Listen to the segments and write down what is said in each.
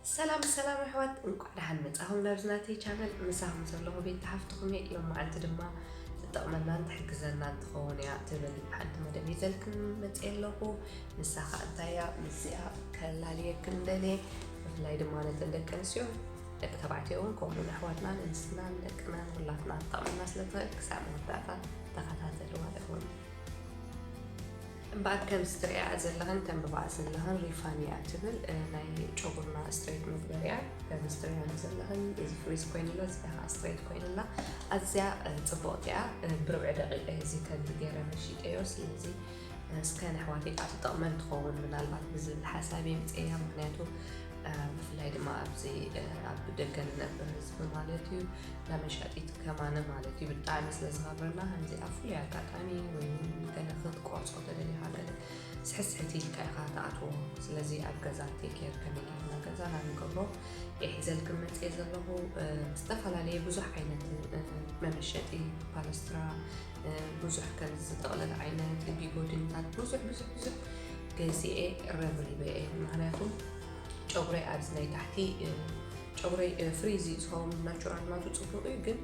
ሰላም ሰላም ኣሕዋት፣ እንቋዕ ደሓን መጻኹም ናብዚ ናተይ ቻነል። ምሳኹም ዘለኹ ቤት ሓፍትኹም እየ። ሎም መዓልቲ ድማ ትጠቕመናን ትሕግዘናን ትኸውን እያ ትብል ሓንቲ መደብ ሒዘልክን መጽየ ኣለኹ። ንሳ ኸኣ እንታይ እያ? ምስዚኣ ከላልየክን ደልየ። ብፍላይ ድማ ነተን ደቂ ኣንስትዮ፣ ደቂ ተባዕትዮ እውን ከምኡ ንኣሕዋትናን እንስትናን ደቅናን ኩላትና ክትጠቕመና ስለ ትኽእል ክሳብ መወዳእታ ተኸታተልዋ ደኹም። እምበኣር ከም ዝትርእያ ዘለኽን ተንብባ ዘለኽን ሪፋን እያ ትብል፣ እ፣ ናይ ጨጉርና ስትሬት መግበሪያ። ከም ዝትርእያ ዘለኽን እዚ ፍሪዝ ኮይኑላ፣ እዚኣ ኸዓ ስትሬት ኮይኑላ። ኣዝያ፣ እ፣ ጽብቕቲ እያ። እ፣ ብርብዒ ደቂቀ እዚ ከምዚ ገይረ መሺጠዮ። ስለዚ፣ እ፣ እስከ ንኣሕዋተይ ከዓ ትጠቕመን ትኸውን ምናልባት ብዝብል ሓሳብ እየ ምጽእያ። ምኽንያቱ፣ እ፣ ብፍላይ ድማ ኣብዚ፣ እ፣ ኣብ ደገ ንነብር ህዝቢ ማለት እዩ፣ እንዳ መሻጢት ከማነ ማለት እዩ ብጣዕሚ ስለ ዝኸብረና፣ ከምዚ ኣብ ፍሉይ ኣጋጣሚ ወይ እውን ገለ ክትቆርጾ ተደሊኻ ገለ ስሕት ስሕት ኢልካ ኢኻ ትኣትዎ። ስለዚ ኣብ ገዛ ቴክ ኬር ከመይ ጌርና ገዛና ንገብሮ እየ ሒዘልክን መጽየ ዘለኹ። እ፣ ዝተፈላለየ ብዙሕ ዓይነት፣ እ፣ መመሸጢ ፓለስትራ፣ እ፣ ብዙሕ ከምዚ ዝጥቕልል ዓይነት ቢጎዲንታት ብዙሕ ብዙሕ ብዙሕ ገዚኤ ረብሪበ እየ። ምኽንያቱ ጨጉረይ ኣብዚ ናይ ታሕቲ፣ እ፣ ጨጉረይ፣ እ፣ ፍሪዚ ዝኸውን ናቹራል ናቱ ጽቡቕ እዩ፣ ግን፣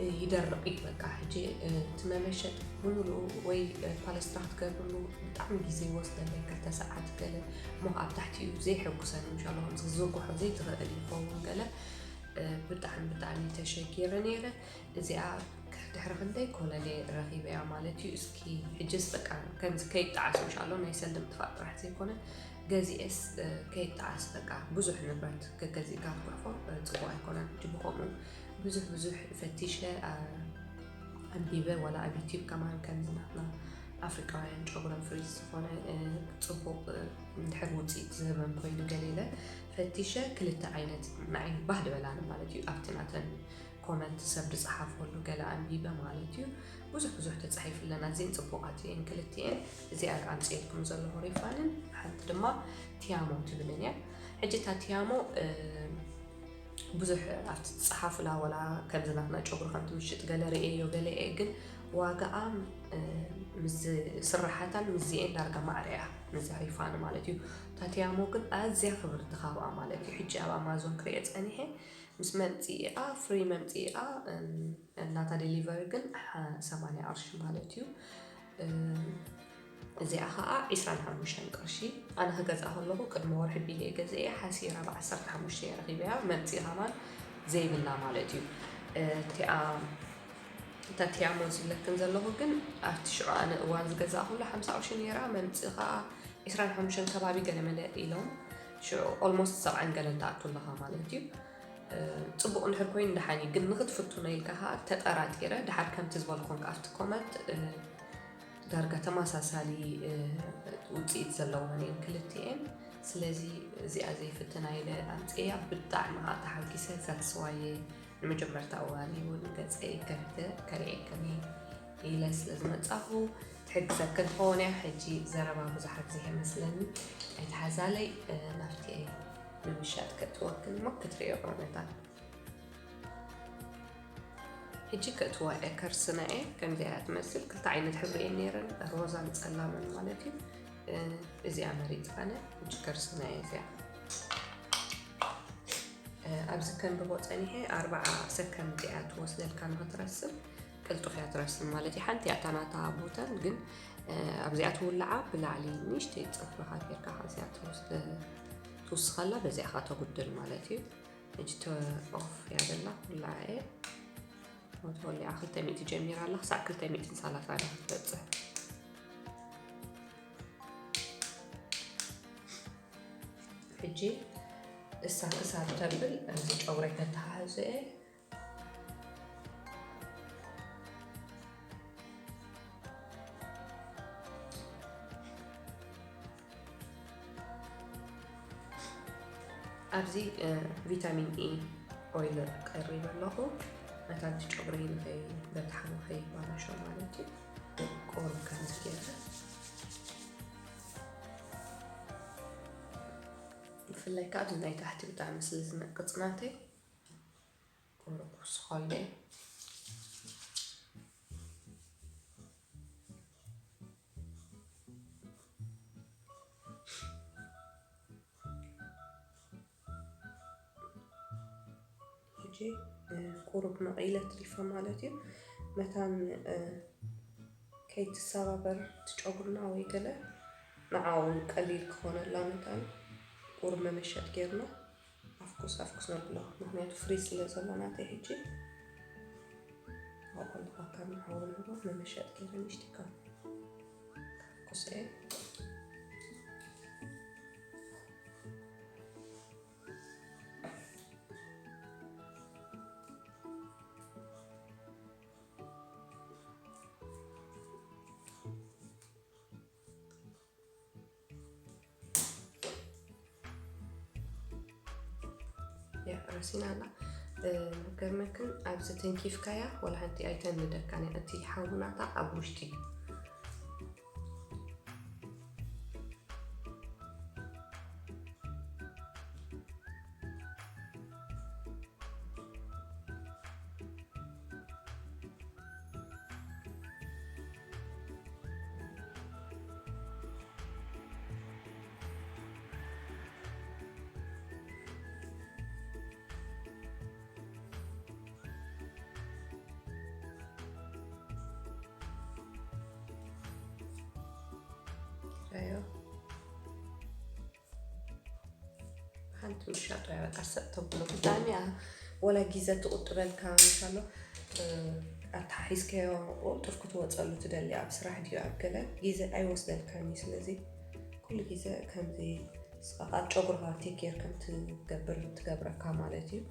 እ፣ ይደርቕ እዩ በቃ። ሕጂ፣ እ፣ እቲ መመሸጥ ብምሉኡ ወይ፣ እ፣ ፓለስትራ ክትገብርሉ ብጣዕሚ ግዜ ይወስደለይ፣ ክልተ ሰዓት ገለ እሞ ኣብ ታሕቲ እዩ ዘይሕጉሰኒ። ምሻሎ ከምዚ ዝዝርግሖ ዘይትኽእል ይኸውን ገለ፣ እ፣ ብጣዕሚ ብጣዕሚ ተሸጊረ ነይረ። እዚኣ ድሕሪ ክንደይ ኮለል ረኺበያ ማለት እዩ። እስኪ ሕጅስ በቃ ከምዚ ከይጠዓስ፣ ምሻሎ ናይ ሰልዲ ምጥፋእ ጥራሕ ዘይኮነ፣ ገዚኤስ፣ እ፣ ከይጠዓስ በቃ ብዙሕ ንብረት ገገዚእካ ትጉሕፎ፣ እ፣ ጽቡቕ ኣይኮነን። ሕጂ ብኸምኡ ብዙሕ ብዙሕ ፈቲሸ፣ እ፣ ኣንቢበ፣ ዋላ ኣብ ዩቲዩብ ከማን ከምዚ ናትና ኣፍሪቃውያን ጨጉሮም ፍሪዝ ዝኾነ፣ እ፣ ጽቡቕ፣ እ፣ እንድሕር ውጽኢት ዝህበን ኮይኑ ገለ ኢለ ፈቲሸ ክልተ ዓይነት ንዓይ ባህ ዝበላኒ ማለት እዩ። ኣብቲ ናተን ኮመንት ሰብ ዝጸሓፈሉ ገለ ኣንቢበ ማለት እዩ። ብዙሕ ብዙሕ ተጻሒፉለና፣ እዚኤን ጽቡቓት እየን ክልቲኤን። እዚኣ ኣምጽኤልኩም ዘለኹ ሪፋንን ሓንቲ ድማ ቲያሞ ትብልን እያ። ሕጂ እታ ቲያሞ፣ እ፣ ብዙሕ ኣብቲ ትጸሓፉላ ወላ ከምዚ ናትና ጨጉሪ ከም ትምሽጥ ገለ ርእየዮ ገለ እየ፣ ግን ዋጋኣ፣ እ፣ ምስ ስራሓታን ምስዚኤን ዳርጋ ማዕረ እያ፣ ምስዛ ሪፋን ማለት እዩ። እታ ቲያሞ ግን ኣዝያ ክብርቲ ካብኣ ማለት እዩ። ሕጂ ኣብ ኣማዞን ክርእየ ጸኒሐ፣ ምስ መምጽኢኣ፣ ፍሪ መምጽኢኣ፣ እም፣ እናታ ዴሊቨሪ ግን ሓ-፣ ሰማንያ ቅርሺ ማለት እዩ። እም፣ እዚኣ ኸዓ ዒስራን ሓሙሽተን ቅርሺ። ኣነ ክገዝኣ ከለኹ ቅድሚ ወርሒ ቢለ እየ ገዚኤ፣ ሓሲራ ብ ዓሰርተ ሓሙሽተ እየ ረኺበያ፣ መምጽኢ ኸማን ዘይብላ ማለት እዩ። እ፣ እቲኣ፣ እታ ቲያሞ ዝብለክን ዘለኹ ግን ኣብቲ ሽዑ ኣነ እዋን ዝገዛእኹሉ ሓምሳ ቅርሺ ነይራ፣ መምጽኢ ኸዓ ዒስራን ሓሙሽተን ከባቢ ገለ መለ ኢሎም፣ ሽዑ ኦልሞስት ሰብዓን ገለን ትኣቱ ኣለኻ ማለት እዩ። እ፣ ጽቡቕ እንድሕር ኮይኑ ደሓን እዩ፣ ግን ንኽትፍትኖ ኢልካ ኸዓ ተጠራጢረ፣ ደሓር ከምቲ ዝበልኩን ኣብቲ ኮመንት፣ እ፣ ዳርጋ ተመሳሳሊ፣ እ፣ ውጽኢት ዘለወን እየን ክልቲኤን። ስለዚ እዚኣ ዘይፍትና ኢለ ኣምጽእያ፣ ብጣዕሚ ኸዓ ተሓጊሰ፣ that's why እየ ንመጀመርታ እዋን እውን ገጸይ ከፊተ ከርእየክን ኢለ ስለ ዝመጻኹ፣ ትሕግዘክን ትኸውን እያ። ሕጂ ዘረባ ብዙሓት ዘይመስለኒ ኣይትሓዛለይ፣ እ፣ ናብቲ ንምሻጥ ከእትወክን እሞ ክትርእዮ ቁመታ። ሕጂ ከእትዋ እየ ከርስና እየ። ከምዚኣ እያ ትመስል። ክልተ ዓይነት ሕብሪ እየን ነይረን፣ ሮዛን ጸላምን ማለት እዩ። እ፣ እዚኣ መሪጸ ኣነ። ሕጂ ከርስና እየ እዚኣ። እ፣ ኣብዚ ከንብቦ ጸኒሐ ኣርብዓ ሰከንድ እያ ትወስደልካ ንኽትረስም። ቅልጡፍ እያ ትረስም ማለት እዩ። ሓንቲ እያ እታ ናታ ቦተን፣ ግን፣ እ፣ ኣብዚኣ ትውልዓ ብላዕሊ ንእሽተይ ጽፍርኻ ጌርካ ካብዚኣ ትወስደ-፣ ትውስኸላ፣ በዚኣ ኸኣ ተጉድል ማለት እዩ። ሕጂ ተ-፣ ኦፍ እያ ዘላ፣ ውልዓ እየ። ወትወሊዓ ክልተ ሚእቲ ጀሚራ ኣላ፣ ክሳዕ ክልተ ሚእትን ሰላሳን እያ ክትበጽሕ። ሕጂ እሳ ክሳብ ተብል እዚ ጨጉረይ ከተሓሕዞ እየ። ኣብዚ፣ እ፣ ቪታሚን ኢ ኦይል ቀሪበ ኣለኹ። ነታ እቲ ጨጉረይ ንኸይ-፣ በቲ ሓዊ ከይባላሾ ማለት እዩ። ቁሩብ ከምዚ ገይረ። ብፍላይ ከዓ እዚ ናይ ታሕቲ ብጣዕሚ ስለ ዝነቅጽ ናተይ። ቁሩብ ክውስኾ ኢለ እየ። ቁሩብ መቒለ ትሪፋ ማለት እዩ። መታን ከይትሰባበር ትጨጉርና ወይ ገለ ንዓውን ቀሊል ክኾነላ መታን ቁሩብ መመሸጥ ጌርና ኣፍኩስ ኣፍኩስ ነብሎ። ምክንያቱ ፍሪዝ ስለ ዘሎ ናተይ ሕጂ ኣቆልካ ካብ ንሓውን ንሮ መመሸጥ ጌረ ንሽቲካ ኣፍኩስ እየ። ያ ረሲና ኣላ። ገርመክን ኣብዚ ተንኪፍካያ ወላ ሓንቲ ኣይተንደካን እያ። እቲ ሓዊ ናታ ኣብ ውሽጢ እዩ። ሓንቲ ምሻጦ እያ በቃ ሰጥ ተብሎ ብጣዕሚ እያ። ወላ ግዜ ትቑጥበልካ ምሻሎ ኣተሓሒዝካዮ ቁልጡፍ ክትወፀሉ ትደሊ ኣብ ስራሕ ድዩ ኣብ ገለ ግዜ ኣይወስደልካን እዩ። ስለዚ ኩሉ ግዜ ከምዚ ንስኻ ካብ ጨጉርኻ ቴክ ኬር ከም ትገብር ትገብረካ ማለት እዩ።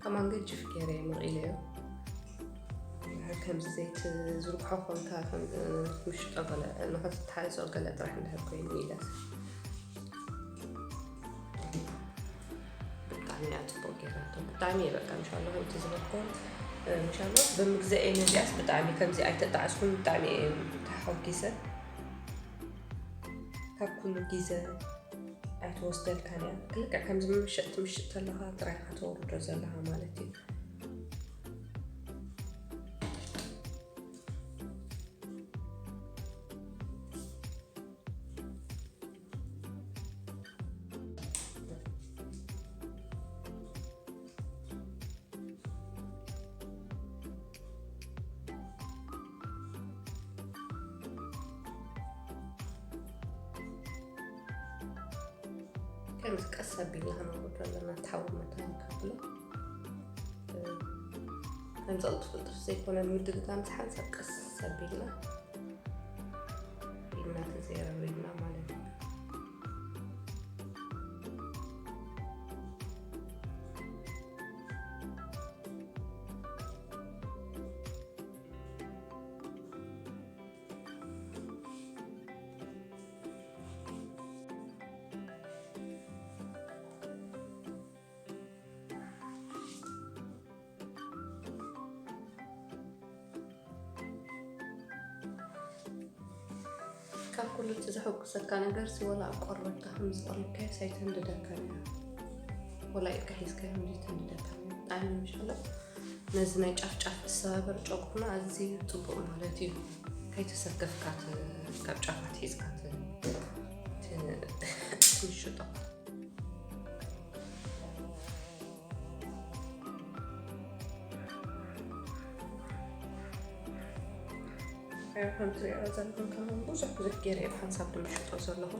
ከማን ገጅፍ ገይረ እየ መቒለዮ። ከምዚ ዘይትዝርግሖ ኮንካ ምሽጦ ገለ ንኸትተሓዞ ገለ ጥራሕ እንድሕር ኮይኑ ኢለ ብጣዕሚ እያ ፅቡቅ ገይራቶ። ብጣዕሚ እየ በቃ ምሻሎ ከምቲ ዝበልኩ ምሻሎ ብምግዘኤ ነዚኣስ ብጣዕሚ ከምዚ ኣይተጣዕስኩን ብጣዕሚ እየ ተሓጒሰ። ካብ ኩሉ ግዜ ኣይትወስደልካን እያ። ክልክዕ ከምዚ ምሸጥ ትምሽጥ ተለኻ ጥራይ ኢኻ ተወርዶ ዘለኻ ማለት እዩ። ከምዚ ቀስ ኣቢልና ከነውርዶ ኣለና። ተሓውር መታን ከብሎ ከምዚ ቅልጥፍ ቅልጥፍ ዘይኮነ ንምድግጋም ዝሓንሳብ ቀስ ኣቢልና ኢልና ተዘይረብሪብና ማለት እዩ። ካብ ኩሉ እቲ ዘሐጉሰካ ነገር ሲ ወላ ኣብ ቆርበትካ ከም ዝቐልካዮ ሳይተንድደካ ነያ። ወላ ኢድካ ሒዝካ ከም ዘይተንድደካ ነያ። ብጣዕሚ ምሻሎ ነዚ ናይ ጫፍ ጫፍ እሰባበር ጨጉርና ኣዝዩ ጽቡቕ ማለት እዩ። ከይተሰከፍካ ት-፣ ካብ ጫፋት ሒዝካ ት-፣ ት-፣ ትምሽጦ። ከም ትሪኦ ዘለኹም ከማን ብዙሕ ብዙሕ ገይረ እየ ሓንሳብ ድምሽጦ ዘለኹ።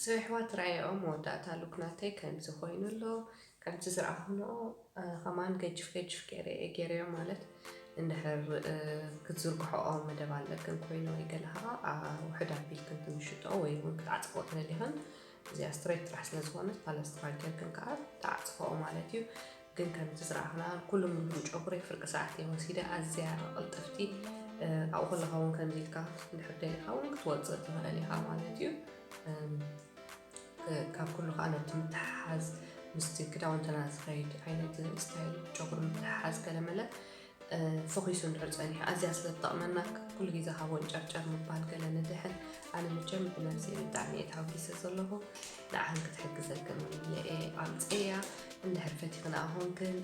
ሰው ኣሕዋት ራእይኦም መወዳእታ ሉክ ናተይ ከምዚ ኮይኑ ኣሎ። ከምዚ ዝረኣኹንኦ ከማን ገጅፍ ገጅፍ ገይረዮ ማለት እንድሕር ክትዝርግሖኦ መደብ ኣለክን ኮይኑ ወይ ገለ ከዓ ውሕድ ኣቢልክን ትምሽጦ ወይ እውን ክትዓፅፎ ትደሊኽን እዚኣ ስትሬት ጥራሕ ስለ ዝኾነት ፓለስትራ ጌርክን ከዓ ትዓፅፎኦ ማለት እዩ። ግን ከምቲ ዝረኣኽና ኩሉ ሙሉ ጨጉረይ ፍርቂ ሰዓት እየ ወሲደ ኣዝያ ቅልጥፍቲ ኣብኡ ከለኻ እውን ከምዚ ኢልካ እንድሕር ደሊኻ እውን ክትወፅእ ትኽእል ኢኻ ማለት እዩ። ካብ ኩሉ ከዓ ነቲ ምትሓሓዝ ምስቲ ክዳውንትና ዝኸይድ ዓይነት ስታይል ጨጉሪ ምትሓሓዝ ገለመለ ፎኪሱ እንድሕር ፀኒሑ ኣዝያ ስለ ትጠቕመና ኩሉ ግዜ ካብ ወንጨርጨር ምባል ገለ ንድሕን። ኣነ መቸም ብነብሰይ ብጣዕሚ እየ ተሓጒሰ ዘለኹ። ንዓኽን ክትሕግዘክን እውን ኢለ እየ ኣምፅእያ። እንድሕር ፈቲኽንኣ ኾንክን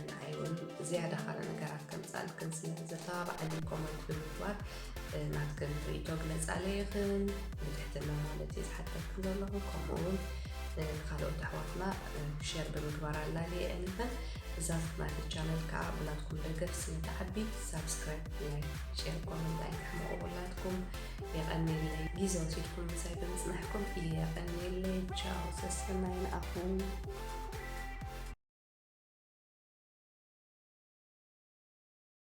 ንዓይ እውን ዝያዳ ካልእ ነገራት ከምፅኣልክን ስለ ዘተባብዓኒ ኮመንት ብምግባር ናትክን ርእይቶ ግለፃለይኽን ብትሕትና ማለት እየ ዝሓተክን ዘለኹ። ከምኡ እውን ንካልኦት ኣሕዋትና ሸር ብምግባር ኣላልየአን ይኽን። እዛ ናተይ ቻነል ከዓ ብናትኩም ደገፍ ስለ ትዓቢ ሳብስክራይብ፣ ላይክ፣ ሼር፣ ኮመንት ኣይትሕመቑ። ኩላትኩም የቐንየለይ ግዜ ወሲድኩም ምሳይ ብምፅናሕኩም የቐንየለይ። ቻው ሰሰናይ ንኣኹም።